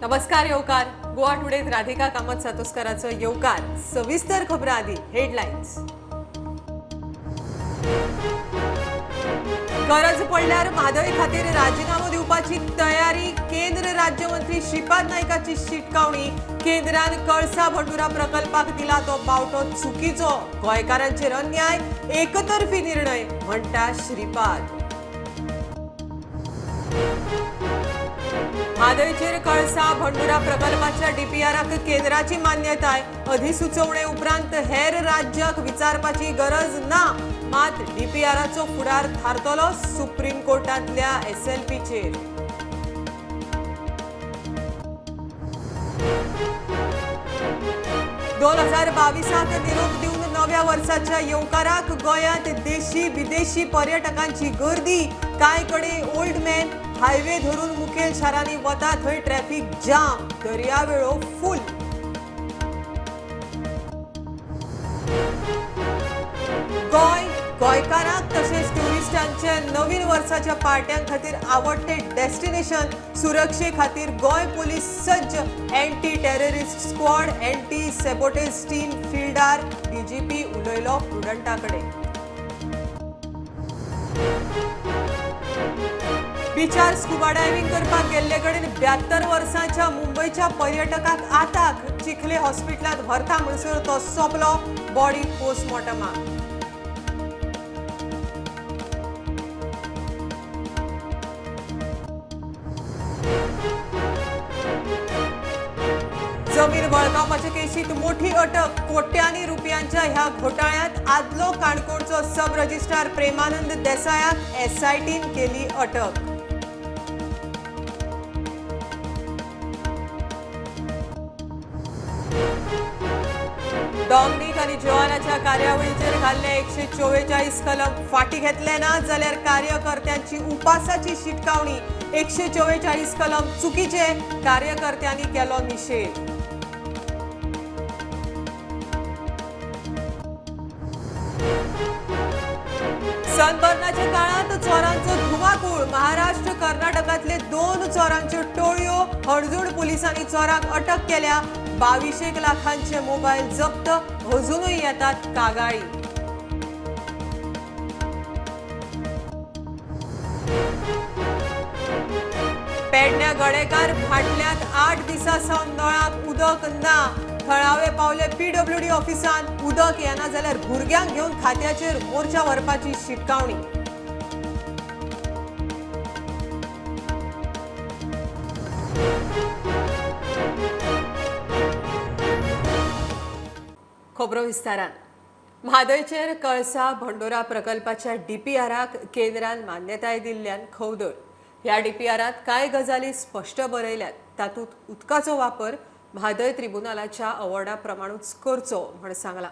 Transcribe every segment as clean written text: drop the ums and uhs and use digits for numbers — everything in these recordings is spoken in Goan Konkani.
नमस्कार येवकार. गोवा टुडेत राधिका कामत सातोस्कराचो येवकार. सविस्तर खबरां आदी हेडलायन्स. गरज पडल्यार म्हादय खातीर राजिनामो दिवपाची तयारी. केंद्र राज्यमंत्री श्रीपाद नायकाची शिटकावणी. केंद्रान कळसा भंडुरा प्रकल्पाक दिला तो बावटो चुकीचो. गोंयकारांचेर अन्याय, एकतर्फी निर्णय म्हणटा श्रीपाद. म्हादयचेर कळसा भंडुरा प्रकल्पाच्या डीपीआराक केंद्राची मान्यताय. अधिसुचोवणे उपरांत हेर राज्याक विचारपाची गरज ना. मात डीपीआराचो फुडार थारतलो सुप्रीम कोर्टांतल्या एसएलपीचेर. 2022 निरोप दिवन नव्या वर्साच्या येवकाराक गोंयांत देशी विदेशी पर्यटकांची गर्दी. कांय कडेन ओल्ड मॅन हायवे धरून मुखेल शारांनी वता थंय ट्रॅफिक जाम. दर्यावेळो फूल. गोंय गोंयकारांक तशेंच ट्युरिस्टांच्या नवीन वर्साच्या पार्ट्यां खातीर आवडटे डेस्टिनेशन. सुरक्षे खातीर गोंय पोलीस सज्ज. Anti terrorist squad, anti sabotage team fielder. DGP उलयलो प्रुडंटा कडेन. बिचार स्कुबा डायव्हिंग करपाक गेल्ले कडेन 72 वर्सांच्या मुंबयच्या पर्यटकाक आताक. चिखले हॉस्पिटलांत व्हरता म्हणसर तो सोंपलो. बॉडी पोस्टमॉर्टमाक. जमीन बळकावपाचे केशीत मोठी अटक. कोट्यांनी रुपयांच्या ह्या घोटाळ्यांत आदलो काणकोणचो सब रजिस्ट्रार प्रेमानंद देसायाक एसआयटीन केली अटक. डॉमनिक आनी जोआनाच्या कार्यावळीचेर घाल्ले 144 कलम फाटी घेतले ना जाल्यार कार्यकर्त्यांची उपासाची शिटकावणी. 144 कलम चुकीचे, कार्यकर्त्यांनी केलो निशेध. सनबर्नाच्या काळात चोरांचो धुमाकूळ. महाराष्ट्र कर्नाटकांतले 2 चोरांच्यो टोळयो. हणजूण पोलिसांनी चोरांक अटक केल्या. 22 लाखांचे मोबायल जप्त. अजूनय येतात कागाळी. पेडण्या गडेकार फाटल्यात 8 दिसां सावन नळाक उदक ना. थळावे पावले पीडब्ल्यूडी ऑफिसान. उदक येना जाल्यार भुरग्यांक घेवन खात्याचेर मोर्चा व्हरपाची शिटकावणी. खबरो विस्तारान. म्हादयचेर कळसा भंडोरा प्रकल्पाच्या डीपीआराक केंद्रान मान्यताय दिल्ल्यान खवदळ. ह्या डीपीआरांत कांय गजाली स्पश्ट बरयल्यात. तातूंत उदकाचो वापर म्हादय त्रिबुनालाच्या अवॉर्डा प्रमाणूच करचो म्हण सांगला.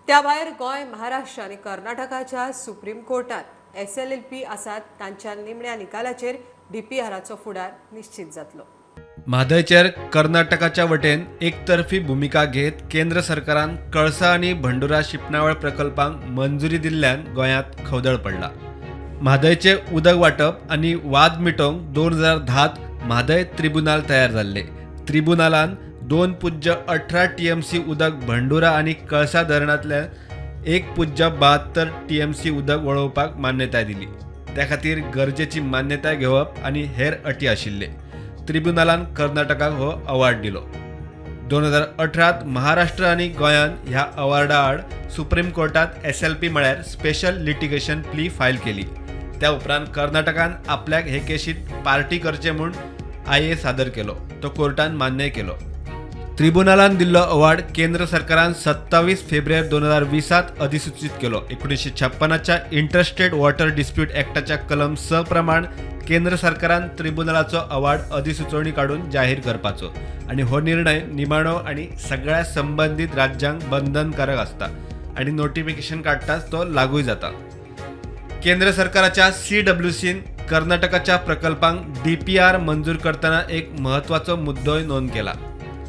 त्या भायर गोंय, महाराष्ट्र आनी कर्नाटकाच्या सुप्रीम कोर्टात एसएलएलपी आसात तांच्या निमण्या निकालाचेर डीपीआराचो फुडार निश्चित जातलो. म्हादयचेर कर्नाटकाच्या वटेन एकतर्फी भुमिका घेत केंद्र सरकारान कळसा आनी भंडुरा शिंपणावळ प्रकल्पांक मंजुरी दिल्ल्यान गोंयांत खवदळ पडला. म्हादयचें उदक वांटप आनी वाद मिटोवंक 2010 म्हादय त्रिबुनाल तयार जाल्ले. त्रिबुनालान 2.18 TMC उदक भंडुरा आनी कळसा धरणांतल्यान 1.72 TMC उदक वळोवपाक मान्यताय दिली. त्या खातीर गरजेची मान्यताय घेवप आनी हेर अटी आशिल्ले. त्रिबुनालान कर्नाटकाक हो अवॉर्ड दिलो. 2018 महाराष्ट्र आनी गोंयान ह्या अवॉर्डा आड सुप्रीम कोर्टात SLP म्हळ्यार स्पेशल लिटिगेशन प्ली फायल केली. त्या उपरांत कर्नाटकान आपल्याक हे केशीत पार्टी करचे म्हूण IA सादर केलो. तो कोर्टान मान्य केलो. त्रिबुनालान दिल्लो अवॉर्ड केंद्र सरकारान 27 फेब्रुवारी 2020 अधिसूचित केलो. 1956 इंटरस्टेट वॉटर डिस्प्यूट ॲक्टाच्या कलम 6 प्रमाण केंद्र सरकारान त्रिबुनालाचो अवॉर्ड अधिसुचोवणी काडून जाहीर करपाचो आनी हो निर्णय निमाणो आनी सगळ्या संबंदीत राज्यांक बंधनकारक आसता आनी नोटिफिकेशन काडटाच तो लागूय जाता. केंद्र सरकाराच्या CWCन कर्नाटकाच्या प्रकल्पांक DPR मंजूर करतना एक म्हत्वाचो मुद्दोय नोंद केला.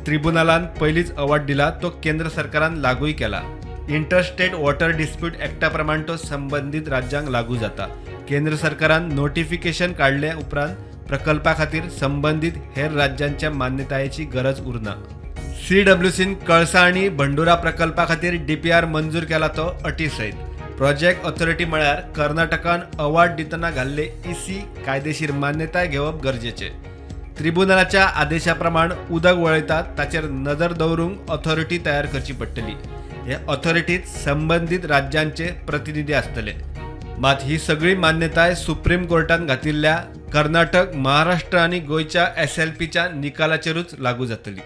त्रिबुनालान पयलींच अवॉर्ड दिला तो केंद्र सरकारान लागूय केला. इंटरस्टेट वॉटर डिस्प्यूट ॲक्टा प्रमाण तो संबंदीत राज्यांक लागू जाता. केंद्र सरकारान नोटिफिकेशन काडले उपरांत प्रकल्पा खातीर संबंदीत हेर राज्यांच्या मान्यतायेची गरज उरना. सीडब्ल्यूसीन कळसा आनी भंडुरा प्रकल्पा खातीर डीपीआर मंजूर केला तो अटी सयत. प्रोजेक्ट ऑथॉरिटी म्हळ्यार कर्नाटकान अवॉर्ड दितना घाल्ले ईसी कायदेशीर मान्यताय घेवप गरजेचें. ट्रिब्युनलाच्या आदेशा प्रमाण उदक वळयतात ताचेर नदर दवरूंक ऑथॉरिटी तयार करची पडटली. हे ऑथॉरिटीत संबंदीत राज्यांचे प्रतिनिधी आसतले. मात ही सगळी मान्यताय सुप्रीम कोर्टान घातिल्ल्या कर्नाटक, महाराष्ट्र आनी गोंयच्या एसएलपीच्या निकालाचेरूच लागू जातली.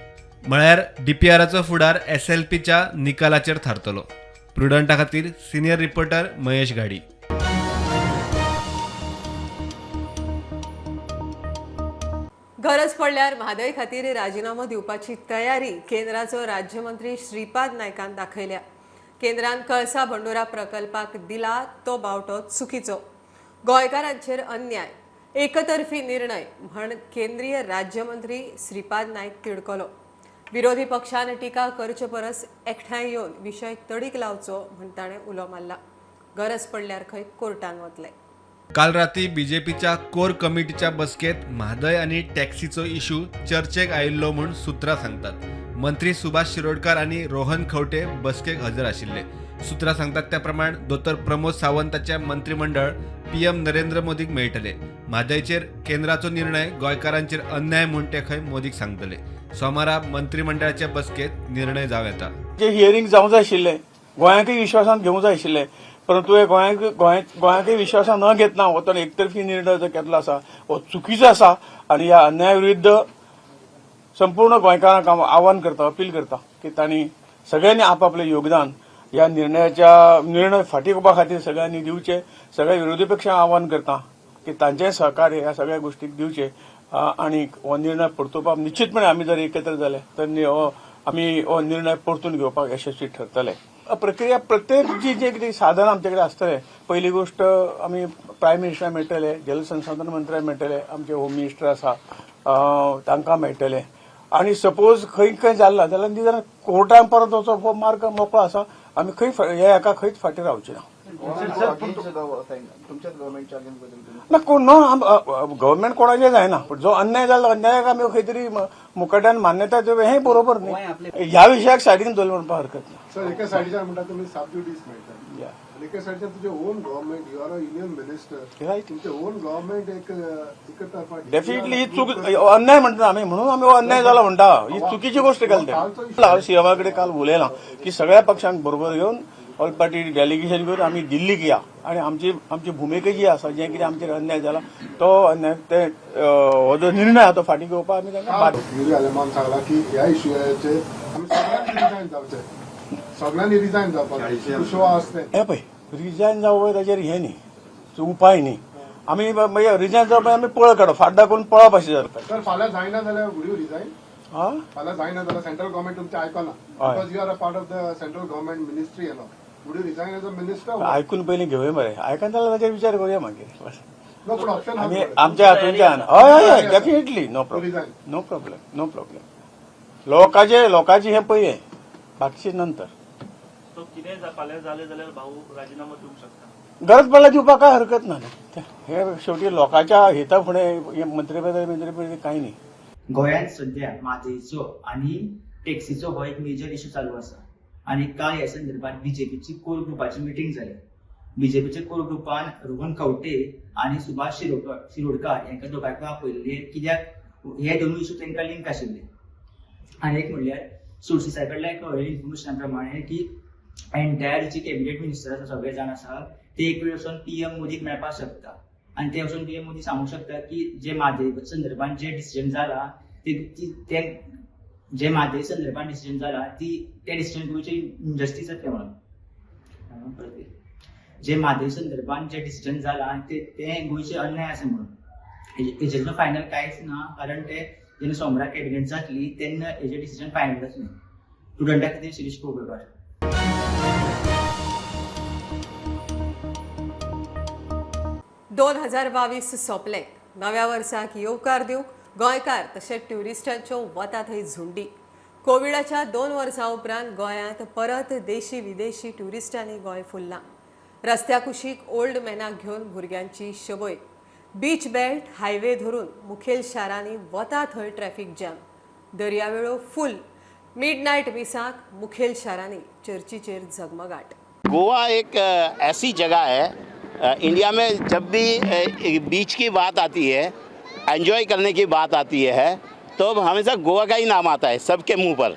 म्हळ्यार डीपीआराचो फुडार एसएलपीच्या निकालाचेर थारतलो. प्रुडंटा खातीर सिनियर रिपोर्टर महेश घाडी. गरज पडल्यार म्हादय खातीर राजिनामो दिवपाची तयारी केंद्राचो राज्यमंत्री श्रीपाद नायकान दाखयल्या. केंद्रान कळसा भंडुरा प्रकल्पाक दिला तो बावटो चुकीचो, गोंयकारांचेर अन्याय, एकतर्फी निर्णय म्हण केंद्रीय राज्यमंत्री श्रीपाद नायक तिडकलो. विरोधी पक्षान टिका करचे परस एकठांय येवन विशय तडीक लावचो म्हण ताणें उलो मारला. गरज पडल्यार खंय कोर्टान वतले. काल राती बीजेपीच्या कोर कमिटीच्या बसकेत म्हादय आनी टॅक्सीचो इशू चर्चेक आयिल्लो म्हूण सुत्रां सांगतात. मंत्री सुभाष शिरोडकर आनी रोहन खंवटे बसकेक हजर आशिल्ले. सुत्रां सांगतात त्या प्रमाण दोतोर प्रमोद सावंताचे मंत्रिमंडळ पीएम नरेंद्र मोदीक मेळटले. म्हादयचेर केंद्राचो निर्णय गोंयकारांचेर अन्याय म्हूण ते खंय मोदीक सांगतले. सोमारा मंत्रिमंडळाच्या बसकेत निर्णय जावं येता. जे हियरींग जावंक जाय आशिल्लें, गोंयांकय विश्वासान घेवंक जाय आशिल्लें, परंतु हे गोंयांकय विश्वासान न घेतना हो तो एकतर्फी निर्णय जो घेतलो आसा हो चुकीचो आसा आनी ह्या अन्याय विरुद्ध संपूर्ण गोंयकारांक हांव आव्हान करता, अपील करता की तांणी सगळ्यांनी आपआपलें योगदान ह्या निर्णय फाटीं घेवपा खातीर सगळ्यांनी दिवचें. सगळ्या विरोधी पक्षांक आव्हान करता की तांचें सहकार्य ह्या सगळ्या गोष्टीक दिवचें आनी हो निर्णय परतुवपाक निश्चितपणे आमी जर एकत्र जाले तर हो आमी हो निर्णय परतून घेवपाक यशस्वी ठरतले. प्रक्रिया प्रत्येक जी जे कितें साधन आमचे कडेन आसतलें, पयली गोश्ट आमी प्रायम मिनिस्टराक मेळटले, जलसंसाधन मंत्र्याक मेळटले, आमचे होम मिनिस्टर आसा तांकां मेळटले आनी सपोज खंय खंय जाल्ला जाल्यार निदान कोर्टान परत वचप हो मार्ग मोकळो आसा. आमी खंय हे हाका खंयच फाटीं रावचे ना. ना कोण नो गव्हर्मेंट कोणाचें जायना, पूण जो अन्याय जालो अन्यायाक आमी खंय तरी मुकाट्यान मान्यताय दिवप हें बरोबर न्ही. ह्या विशयाक सायडीन दवरलें म्हणपाक हरकत ना. सर, एका सायडीच्यान म्हणटा तुमी सब ज्युडीस मेळटा आनी एका सायडीच्यान तुजें own government, you are a union minister, तुमचें ओन गव्हर्मेंट एक एकतर्फा डेफिनेटली ही चूक, अन्याय म्हणटा आमी, म्हणून आमी हो अन्याय जाला म्हणटा. ही चुकीची गोष्ट केली. हांव सीएमा कडेन काल उलयलां की सगळ्या पक्षांक बरोबर घेवन ऑल पार्टी डेलिगेशन घेवन आमी दिल्लीक या आनी आमची आमची भुमिका जी आसा, जें कितें आमचेर अन्याय जाला तो अन्याय ते हो जो निर्णय आसा तो फाटीं घेवपाक आमी तांकां युरी आलेमान सांगला की ह्या इश्यूचेर आमी सगळ्यांनी रिजायन जावचें, सगळ्यांनी रिजायन जावपाक शो आसतें. हे पळय, रिजायन जावप ताचेर हें न्ही, उपाय न्ही. आमी मागीर रिजायन जावप आमी पळ काडप, फाट दाखोवन पळप अशें जाता. तर फाल्यां जायना जाल्यार वूड you resign? फाल्यां जायना जाल्यार सेंट्रल गव्हर्मेंट तुमचें आयकना, because you are a part of the central government ministry and all, would you resign as a minister? आयकून पयलीं घेवया मरे, आयकन जाल्यार ताचेर विचार करुया मागीर. नो, पूण ऑप्शन आमी आमच्या हातूंतल्यान हय हय हय definitely no problem, no problem, no problem. लोकांचे लोकांचे हें पळय, बाकीचे नंतर. सो कितें फाल्यां जालें जाल्यार भाऊ राजिनामो दिवंक शकता? गरज पडल्यार दिवपाक काय हरकत ना. हे शेवटी लोकांच्या हिता फुडें मंत्रीपद मंत्रीपद कांय न्ही. गोंयांत सद्या म्हादयचो आनी टॅक्सीचो हो एक मेजर इशू चालू आसा आनी काल ह्या संदर्भात बीजेपीची कोर ग्रुपाची मिटींग जाली. बीजेपीच्या कोर ग्रुपान रोहन खंवटे आनी सुभाष शिरोडकार हांकां दोगांयकूय आपयल्ले, कित्याक हे दोनूय इशू तांकां लिंक आशिल्ले. आनी एक म्हणल्यार सोर्सिसा कडल्यान कळ्ळें इन्फॉर्मेशना प्रमाणे की एंटायर जी कॅबिनेट मिनिस्टर आसा, सगळे जाण आसा, ते एक वेळ वचून पीएम मोदीक मेळपाक शकता आनी ते वचून पीएम मोदी सांगूंक शकता की जे म्हादय संदर्भात जे डिसिजन जाला ते जे म्हादय संदर्भात डिसिजन जाला ती ते डिसिजन गोंयचे इनजस्टीस जातलें म्हणून. परत जे म्हादय संदर्भात जे डिसिजन जाला ते गोंयचे अन्याय आसा म्हणून. हेजेर फायनल कांयच ना, कारण ते जेन्ना सोमरा कॅबिनेट जातली तेन्ना हेजें डिसिजन फायनल जातलें. स्टुडंटा खातीर शिरीष कोगळकार. दोन 2022 सोंपलें. नव्या वर्साक येवकार दिवंक गोंयकार तशेंच ट्युरिस्टांच्यो वता थंय झुंडी. कोविडाच्या 2 वर्सां उपरांत गोंयांत परत देशी विदेशी ट्युरिस्टांनी गोंय फुल्लां. रस्त्या कुशीक ओल्ड मॅनाक घेवन भुरग्यांची शबय. बीच बेल्ट हायवे धरून मुखेल शारांनी वता थंय ट्रॅफिक जॅम, दर्यावेळो फूल, मिडनायट मिसाक मुखेल शारांनी चर्चीचेर झगमगाट. गोवा एक ऐसी जगह है इंडिया में, जब भी बीच की बात आती है, एंजॉय करने की बात आती है, तो हमेशा गोवा का ही नाम आता है सबके मुंह पर.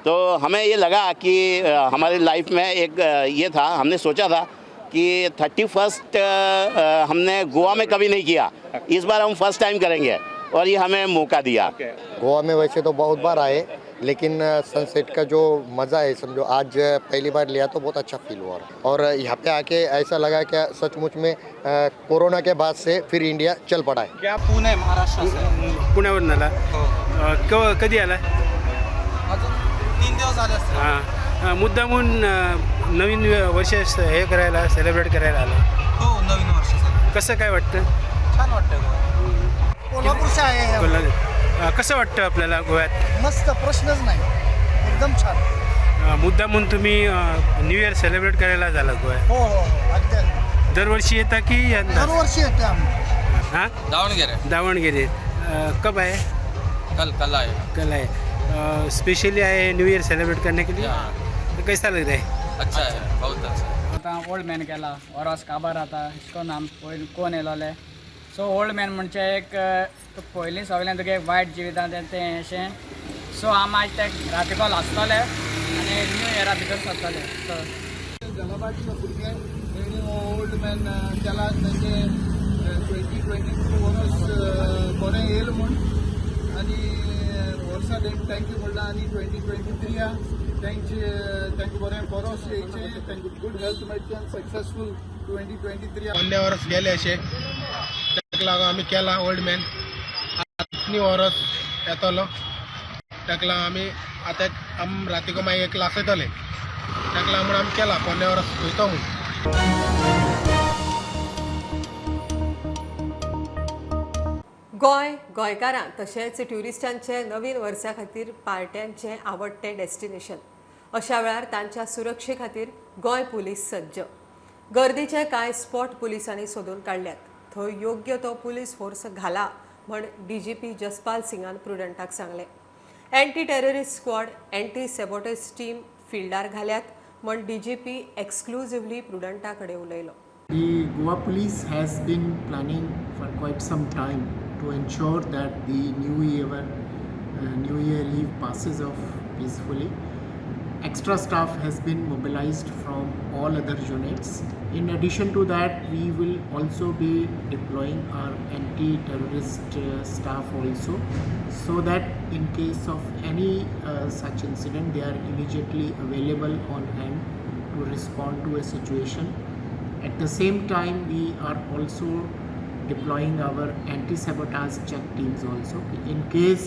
तो हमें ये लगा कि हमारी लाइफ में एक ये था, हमने सोचा था कि 31 हमने गोवा में कभी नहीं किया, इस बार हम फर्स्ट टाइम करेंगे और ये हमें मौका दिया. गोवा में वैसे तो बहुत बार आए, लेकिन सनसेट का जो मज़ा है, समझो आज पहली बार लिया तो बहुत अच्छा फील हुआ और यहाँ पे आके ऐसा लगा कि सचमुच में कोरोना के बाद से फिर इंडिया चल पड़ा है. क्या पुणे, महाराष्ट्र से. पुण्यावरून आला? हो. कधी आला? अजून 3 दिवस झाले असतील. हां, मुद्दामून नवीन वर्ष हे करायला, सेलिब्रेट करायला आला? हो, नवीन वर्ष सर. कसं काय वाटतं? छान वाटतं गोवा. कोल्हापूर से आए हैं. कोल्हापूर. कसं वाटतं आपल्याला गोव्यात? मस्त, प्रश्नच नाही, एकदम छान. मुद्दामून तुम्ही न्यू इयर सेलिब्रेट करायला झाला गोव्यात? हो हो हो, अगदी अगदी. दरवर्षी येता की यंदा? दरवर्षी येते आम्ही. हां. दावणगेरे. दावणगिरी. कब आए? कल, कल आए. कल आए. स्पेशली आए न्यू ईयर सेलिब्रेट करने के लिए? तो कैसा लग रहा है? अच्छा है, बहुत अच्छा है. आतां ओल्ड मॅन केला, वरस काबार जाता, अशें करून आम पयलीं कोण येयलोले. सो ओल्ड मॅन म्हणजे एक पयलीं सगळें तुगे वायट जिवितांत तें अशें. सो आम आयज ते रातीको लासतले आनी न्यू इयरा भितर सरतले. सो जलाबाची भुरगे तेणी हो ओल्ड मॅन केला, तेंचे 2022 वर्स बरें येयल म्हूण आनी वर्सा thank you म्हणलां आनी 2023 तेंचे तांकां बरें बरोस येयचें, तांकां गुड हेल्थ मेळची आनी सक्सेसफूल 2023. पोन्ने वर्स गेले अशें, ताका लागून आमी केला ओल्ड मॅन. आतां न्यू वर्स येतलो, ताका लागून आमी आतां आम रातीको मागीर एक लासयतले, ताका लागून म्हूण आमी केला पोन्ने वर्स वयतो म्हूण. गोंय, गोंयकारां तशेंच ट्युरिस्टांचे नवीन वर्सा खातीर पार्ट्यांचें आवडटें डेस्टिनेशन. अशा वेळार तांच्या सुरक्षे खातीर गोंय पुलीस सज्ज. गर्दीचे कांय स्पॉट पुलिसांनी सोदून काडल्यात, थंय योग्य तो पुलीस फोर्स घाला म्हण डीजीपी जसपाल सिंगान प्रुडंटाक सांगलें. Anti terrorist squad, anti sabotage team फिल्डार घाल्यात म्हण डीजीपी एक्सक्लुझिव्हली प्रुडंटा कडेन उलयलो. The Goa Police has been planning for quite some time to ensure that the New Year Eve passes off peacefully. Extra staff has been mobilized from all other units. In addition to that, we will also be deploying our anti-terrorist staff also, so that in case of any such incident, they are immediately available on hand to respond to a situation. At the same time, we are also deploying our anti-sabotage check teams also, in case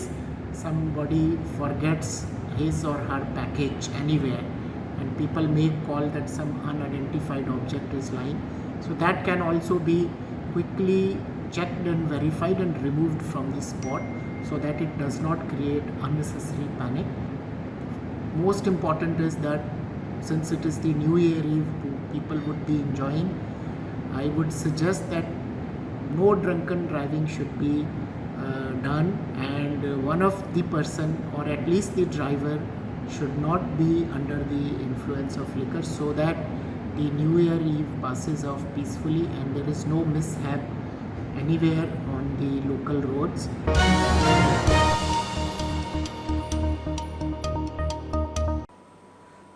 somebody forgets his or her package anywhere and people may call that some unidentified object is lying. So that can also be quickly checked and verified and removed from the spot, so that it does not create unnecessary panic. Most important is that since it is the New Year Eve, people would be enjoying. I would suggest that no drunken driving should be done, and one of the person or at least the driver should not be under the influence of liquor, so that the New Year Eve passes off peacefully and there is no mishap anywhere on the local roads.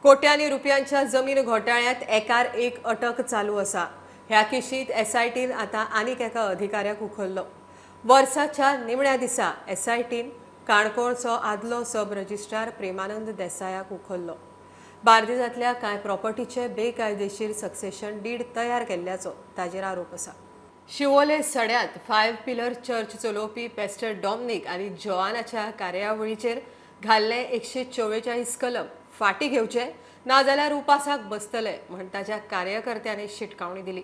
कोट्यांनी रुपयांच्या जमीन घोटाळ्यात एकार एक अटक चालू आसा. ह्या केशीत एसआयटीन आतां आनीक एका अधिकाऱ्याक उखल्लो. वर्साच्या निमण्या दिसा एसआयटीन काणकोणचो आदलो सब रजिस्ट्रार प्रेमानंद देसायाक उखल्लो. बार्देजांतल्या कांय प्रॉपर्टीचे बेकायदेशीर सक्सेशन डीड तयार केल्ल्याचो ताजेर आरोप आसा. शिवोले सड्यांत 5 पिलर चर्च चलोवपी पेस्टर डॉमनीक आनी जॉआनाच्या कार्यावळीचेर घाल्ले 144 कलम फाटी घेवचे नाजाल्यार उपासाक बसतले म्हण ताच्या कार्यकर्त्यांनी शिटकावणी दिली.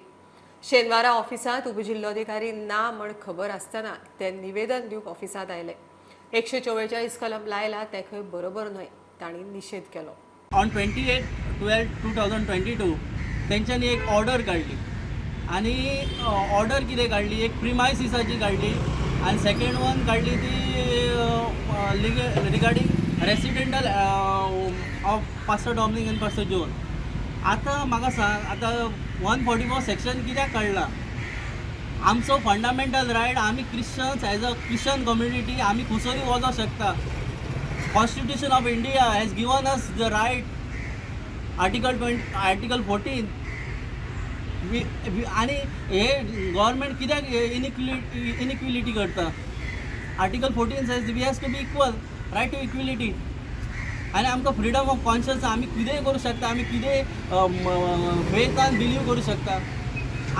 शेनवारा ऑफिसांत उपजिल्लोधिकारी ना म्हण खबर आसतना ते निवेदन दिवंक ऑफिसांत आयले. 144 कलम लायला तें खंय बरोबर न्हय, तांणी निशेध केलो. On 28/12/2022 तेंच्यांनी एक ऑर्डर काडली आनी ऑर्डर कितें काडली, एक प्रिमायसिसाची काडली आनी सेकेंड वन काडली ती regarding residential of Pastor Dominic आनी पास्टर जोन. आतां म्हाका सांग, आतां 144 सेक्शन कित्याक काडला? आमचो फंडामेंटल रायट, आमी Christians as a Christian community आमी खुसोरी वचोंक शकता. Constitution of India has given us the right, article 20, article 14. आनी हे गव्हर्मेंट कित्याक इनइक्विलिटी करता? Article 14 says we has to be equal, right to equality. आनी आमकां फ्रिडम ऑफ कॉन्शियन्स, आमी कितेंय करूं शकता, आमी कितेंय फेथान बिलीव करूं शकता.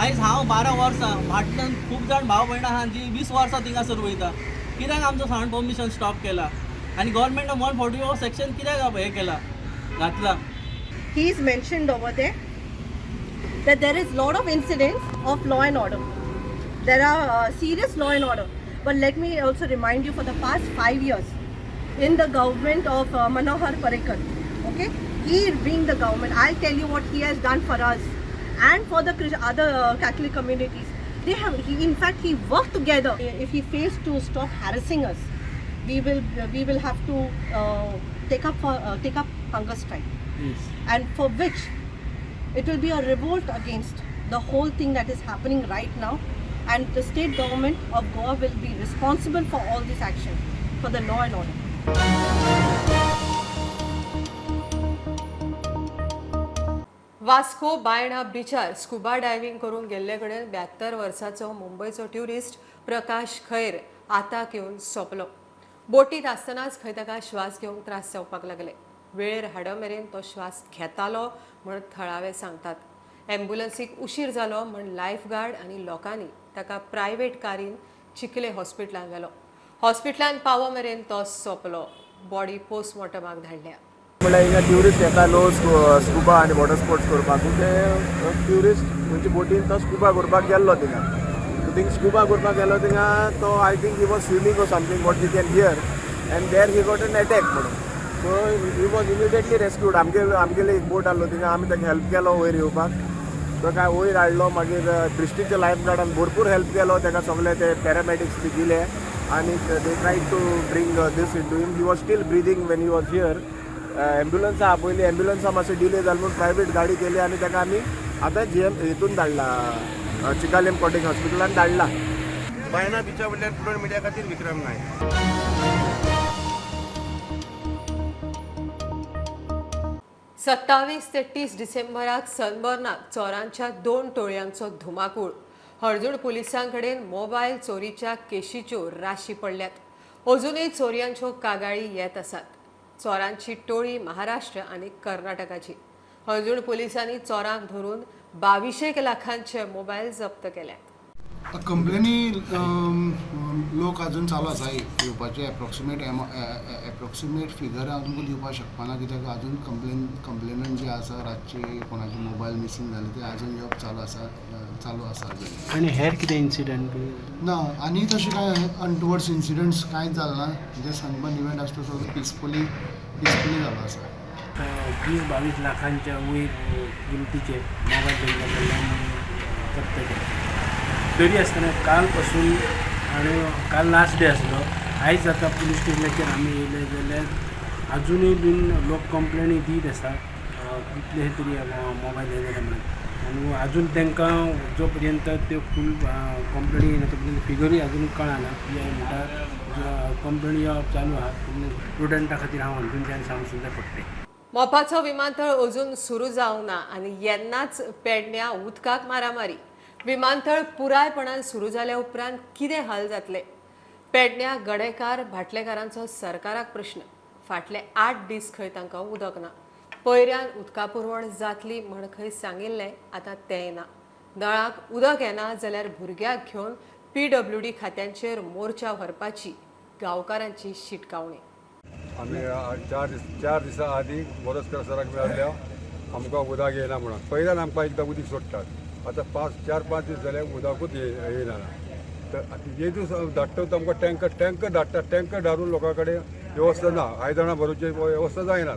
आयज हांव 12 वर्सां फाटल्यान खूब जाण भाव भयणां आहा जी 20 वर्सां थिंगासर वयता. कित्याक आमचो सावंड परमिशन स्टॉप केला आनी गव्हर्मेंटान 144 सेक्शन कित्याक हें केला घातला? He is mentioned over there that there is lot of incidents of law and order. There are serious law and order. But let me also remind you, for the past 5 years, in the government of Manohar Parrikar, okay, he being the government, I'll tell you what he has done for us and for the other Catholic communities. They have, he, in fact, he worked together. If he fails to stop harassing us, we will have to take up hunger strike. Yes. And for which it will be a revolt against the whole thing that is happening right now, and the state government of Goa will be responsible for all this action, for the law and order. Vasco Baina बिचार scuba diving करून गेल्ले कडेन 72 वर्साचो मुंबयचो ट्युरिस्ट प्रकाश खैर आताक येवन सोंपलो. बोटीत आसतनाच खंय ताका श्वास घेवंक त्रास जावपाक लागले. वेळेर हाड मेरेन तो श्वास घेतालो म्हण थळावे सांगतात. ॲम्ब्युलन्सीक उशीर जालो म्हण लायफ गार्ड आनी लोकांनी ताका प्रायव्हेट कारीन चिखले हॉस्पिटलान व्हेलो. हॉस्पिटलान पावो मेरेन तो सोंपलो. बॉडी पोस्टमॉर्टमाक धाडल्या. म्हणल्यार हिंगा ट्युरिस्ट येता लो स्कुबा आनी वॉटर स्पोर्ट्स करपाक. ते ट्युरिस्ट म्हणजे बोटीन तो स्कुबा करपाक गेल्लो थिंगा. थिंग स्कुबा करपाक गेलो थिंगा तो I think he was swimming or something what we can hear and there he got an attack म्हणून. So he was immediately rescued. आमगेले एक बोट आहलो थिंगा, आमी ताका हेल्प केलो वयर येवपाक. तो काय वयर हाडलो, मागीर क्रिस्टीच्या लायफ गार्डान भरपूर हेल्प केलो ताका, सगळे ते पॅरामॅडिक्स बी दिले आनी they try to bring this into him. He was still breathing when he was here. ॲम्ब्युलन्सा आपयली, ॲम्ब्युलन्सा मातशें डिले जालें म्हूण प्रायवेट गाडी केली आनी ताका आमी आतां जीएम हितून धाडला, चिकालेम कॉटेज हॉस्पिटलान धाडला. बायना बिचा वयल्यान प्रुडंट मिडिया खातीर विक्रम नायक. 27 ते 30 डिसेंबराक सनबर्नाक चोरांच्या 2 टोळयांचो धुमाकूळ. हळदूण पुलिसांकडेन मोबायल चोरीच्या केशीच्यो राशी पडल्यात. अजूनय चोरयांच्यो कागाळी येत आसात. चोरांची टोळी महाराष्ट्र आनी कर्नाटकाची. हळदूण पुलिसांनी चोरांक धरून 22 लाखांचे मोबायल जप्त केल्यात. कंप्लेनी लोक अजून चालू आसा येवपाचे. एप्रोक्सिमेट फिगर हांव तुमकां दिवपाक शकपाना, कित्याक अजून कंप्लेनंट जे आसा रातचे कोणाचे मोबायल मिसींग जाले ते अजून येवप चालू आसा अजून. आनी हेर कितें इन्सिडंट ना? आनी तशें कांय अनटुवर्ड्स इन्सिडंट्स कांयच जालें ना. जे सनबर्न इव्हेंट आसा तो सगळो पिसफुली जालो आसा. 20-22 लाखांच्या वयर किमतीचे मोबायल तांच्या कडल्यान जप्त केले. तरी आसतना कालपासून आनी काल लास्ट डे आसलो, आयज आतां पुलीस स्टेशनाचेर आमी येयले जाल्यार आजुनूय बीन लोक कंप्लेनी दीत आसा कितले तरी मोबायल हे जाले म्हणून. आनी आजून तांकां जो पर्यंत त्यो फूल कंप्लेनी येयना तो पर्यंत फिगरूय आजून कळना. पी I म्हणटा कंप्लेनी येवप चालू आहा, पूण स्टुडंटा खातीर हांव अंतूनच्यान सांगूंक सुद्दां पडटलें. मोपाचो विमानतळ अजून सुरू जावंक ना आनी येन्नाच पेडण्या उदकाक मारामारी. विमानतळ पुरायपणान सुरू जाल्या उपरांत कितें हाल जातले? पेडण्या गडेकार भाटलेकारांचो सरकाराक प्रश्न. फाटले 8 दीस खंय तांकां उदक ना. पयऱ्यान उदका पुरवण जातली म्हण खंय सांगिल्लें, आतां तेंय ना. नळाक उदक येना जाल्यार भुरग्याक घेवन PWD खात्यांचेर मोर्चा व्हरपाची गांवकारांची शिटकावणी. आमी 4 दिसां आदीं मोरजकर सराक मेळ्ळ्या, आमकां उदक येयना म्हणून. पयल्यान आमकां एकदां उदीक सोडटात, आतां 4-5 दीस जाले उदकूच येयना. तर एक दीस धाडटा तो आमकां टँकर धाडटा, टँकर धाडून लोकां कडेन वेवस्था ना, आयदनां भरूची वेवस्था जायना.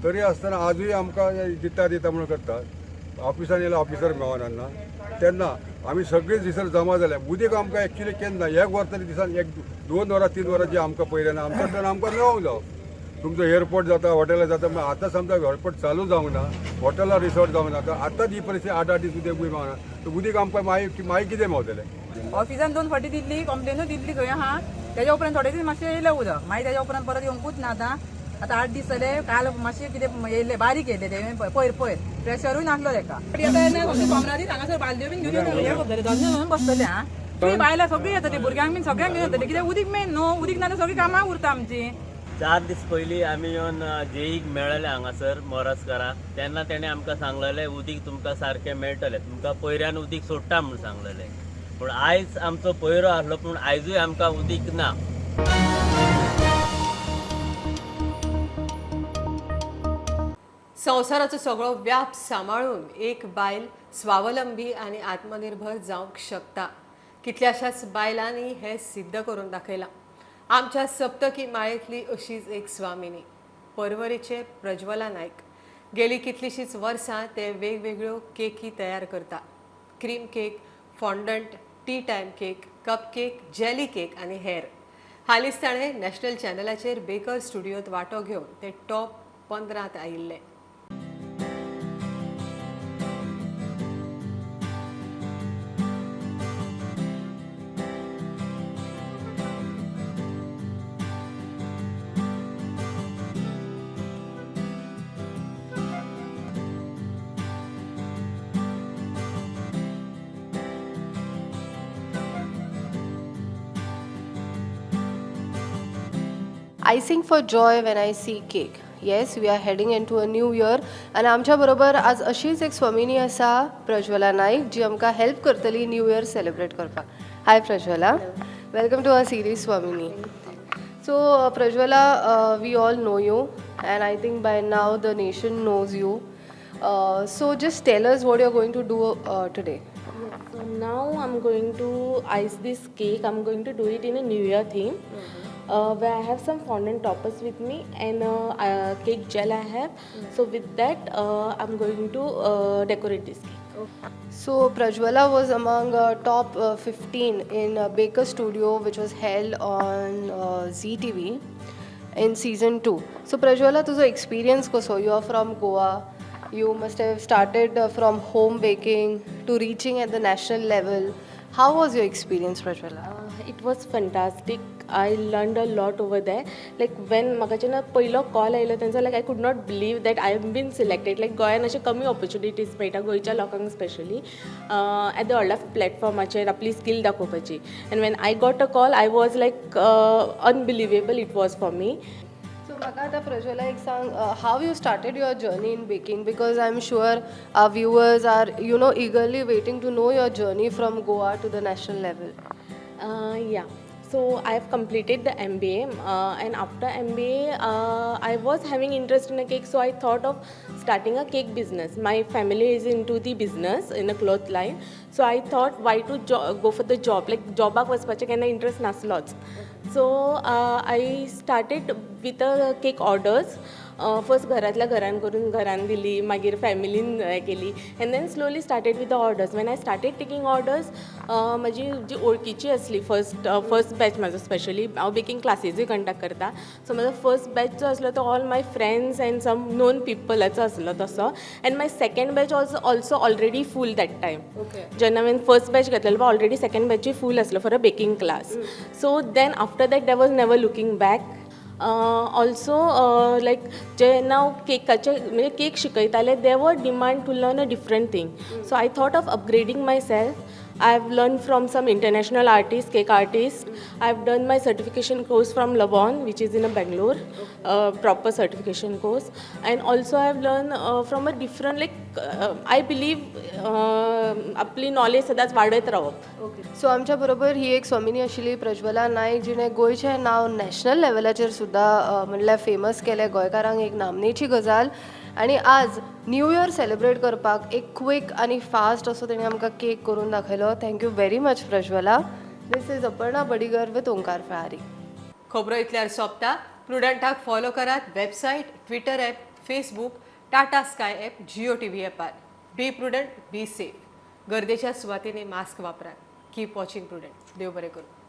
तरी आसतना आजूय आमकां दिता दिता म्हणून करतात. ऑफिसान येयल्यार ऑफिसर मेळना तेन्ना आमी सगळीं दिसर जमा जाल्या. उदीक आमकां एक्चुली केन्ना एक वर तरी दिसान एक 2 वरां 3 वरां जी आमकां पयलें ना आमचो टर्न आमकां मेळोंक जावो. तुमचो एअरपोर्ट जाता, हॉटेलां जाता, मागीर आतां समजा एअरपोर्ट चालू जावंक ना, हॉटेलां रिसॉर्ट जावंक ना, तर आतांच ही परिस्थिती 8-8 दीस उदीक मेळना तर उदीक आमकां मागीर मागीर कितें मेवतलें? ऑफिसान 2 फावटी दिल्ली कंप्लेनूय दिल्ली खंय आहा. तेज्या उपरांत थोडे दीस मातशें येयलें उदक, मागीर तेज्या उपरांत परत येवंकूच ना. आतां आतां 8 दीस जाले. काल मातशें कितें येयलें बारीक येयलें तें पयर पयर प्रेशरूय नासलो तेका. आतां सोमरादी हांगासर बालद्यो बीन घेवन हें करतले, धंदो घेवन बसतले. आं तुमी बायलां सगळीं येतली, भुरग्यांक बीन सगळ्यांक घेवन येतली. कित्याक उदीक मेन न्हू, उदीक ना जाल्यार सगळीं कामां उरता आमची. 4 दीस पयलीं आमी येवन जेईक मेळ्ळेले हांगासर मोरजकाराक, तेन्ना तेणें आमकां सांगलेलें उदीक तुमकां सारकें मेळटलें, तुमकां पयऱ्यान उदीक सोडटा म्हूण सांगलेलें. पूण आयज आमचो पयरो आसलो पूण आयजूय आमकां उदीक ना. संवसाराचो सगळो व्याप सांबाळून एक बायल स्वावलंबी आनी आत्मनिर्भर जावंक शकता. कितल्याशाच बायलांनी हें सिद्ध करून दाखयलां. आमच्या सप्तकी माळेंतली अशीच एक स्वामिनी परवरीचे प्रज्वला नायक गेली कितलीशींच वर्सां ते वेगवेगळ्यो केकी तयार करता. Cream cake, fondant, tea time cake, cup cake, jelly cake आनी हेर. हालींच ताणें नॅशनल चॅनलाचेर बेकर स्टुडियोंत वांटो घेवन ते टॉप 15त आयिल्ले. I sing for joy when I see cake. Yes, we are heading into a new year आनी आमच्या बरोबर आज अशीच एक स्वामिनी आसा, प्रज्वला नाईक, जी आमकां हेल्प करतली न्यू इयर सेलिब्रेट करपाक. Hi Prajwala, welcome to our series Swamini. So Prajwala, we all know you and I think by now the nation knows you. So just tell us what you are going to do today. So now I'm going to ice this cake. I'm going to do it in a New Year theme. Where I have some fondant toppers with me and cake gel I have. So with that I'm going to decorate this cake. Okay. So Prajwala was among top 15 in Baker Studio, which was held on Zee TV in season 2. So Prajwala, tujo experience koso? You are from Goa. You must have started from home baking to reaching at the national level. How was your experience, Prajwala? It was fantastic. I learned a lot over there. Like when म्हाका जेन्ना पयलो कॉल आयलो तेंचो, like I could not believe that I have been selected. Like गोंयान अशे कमी ऑपॉर्च्युनिटीज मेळटा गोंयच्या लोकांक स्पेशली एट the व्हडल्या प्लॅटफॉर्माचेर आपली स्कील दाखोवपाची. And when I got a call I was like unbelievable it was for me. So म्हाका आतां प्रज्वला एक सांग, how you started your journey in baking, because I am sure our viewers are you know eagerly waiting to know your journey from Goa to the national level. Yeah. So I have completed the MBA and after MBA I was having interest in a cake, so I thought of starting a cake business. My family is into the business in a cloth line, so I thought why to go for the job. Like jobaक वचपाचें केन्ना interest नासलोच. So I started with a cake orders. First घरांतल्या घरान करून घरान दिली, मागीर फॅमिलीन हें केली, and then slowly started with the orders. When I started taking orders, म्हजी जी ओळखीची आसली फर्स्ट बॅच म्हाजो, स्पेशली हांव बेकींग क्लासीजूय कंडक्ट करता, सो म्हाजो फर्स्ट बॅच जो आसलो तो all my friends and some known पिपलाचो आसलो तसो. And my second batch also already full that time. जेन्ना हांवें फर्स्ट बॅच घेतलेलो ऑलरेडी सेकंड बॅचूय फूल आसलो for a baking class. So then after that there was never looking back. Also like जेन्ना हांव केकाचे म्हणजे केक शिकयतालें, there were demand to learn a different thing. So I thought of upgrading myself. I have learn from some international artist, cake artist. I have done my certification course from Lavon, which is in a Bangalore, proper certification course. And also I have learn from a different, like I believe आपली नॉलेज सदांच वाडयत रावप. ओके. सो आमच्या बरोबर ही एक स्वामिनी आशिल्ली प्रज्वला नायक, जिणें गोंयचें नांव नॅशनल लेवलाचेर सुद्दां म्हणल्यार फेमस केलें, गोंयकारांक एक नामनेची गजाल. आनी आज न्यू इयर सेलिब्रेट करपाक एक क्विक आनी फास्ट असो तेणें आमकां केक करून दाखयलो. Thank you very much Prajwala. This is Aparna Badigar with Omkar Falari. खबरो इतल्यार सोंपता. प्रुडंटाक फॉलो करात website, Twitter app, Facebook, Tata Sky app, Jio TV ॲपार. Be prudent, be safe. गर्देच्या सुवातींनी मास्क वापरात. Keep watching Prudent. देव बरें करूं.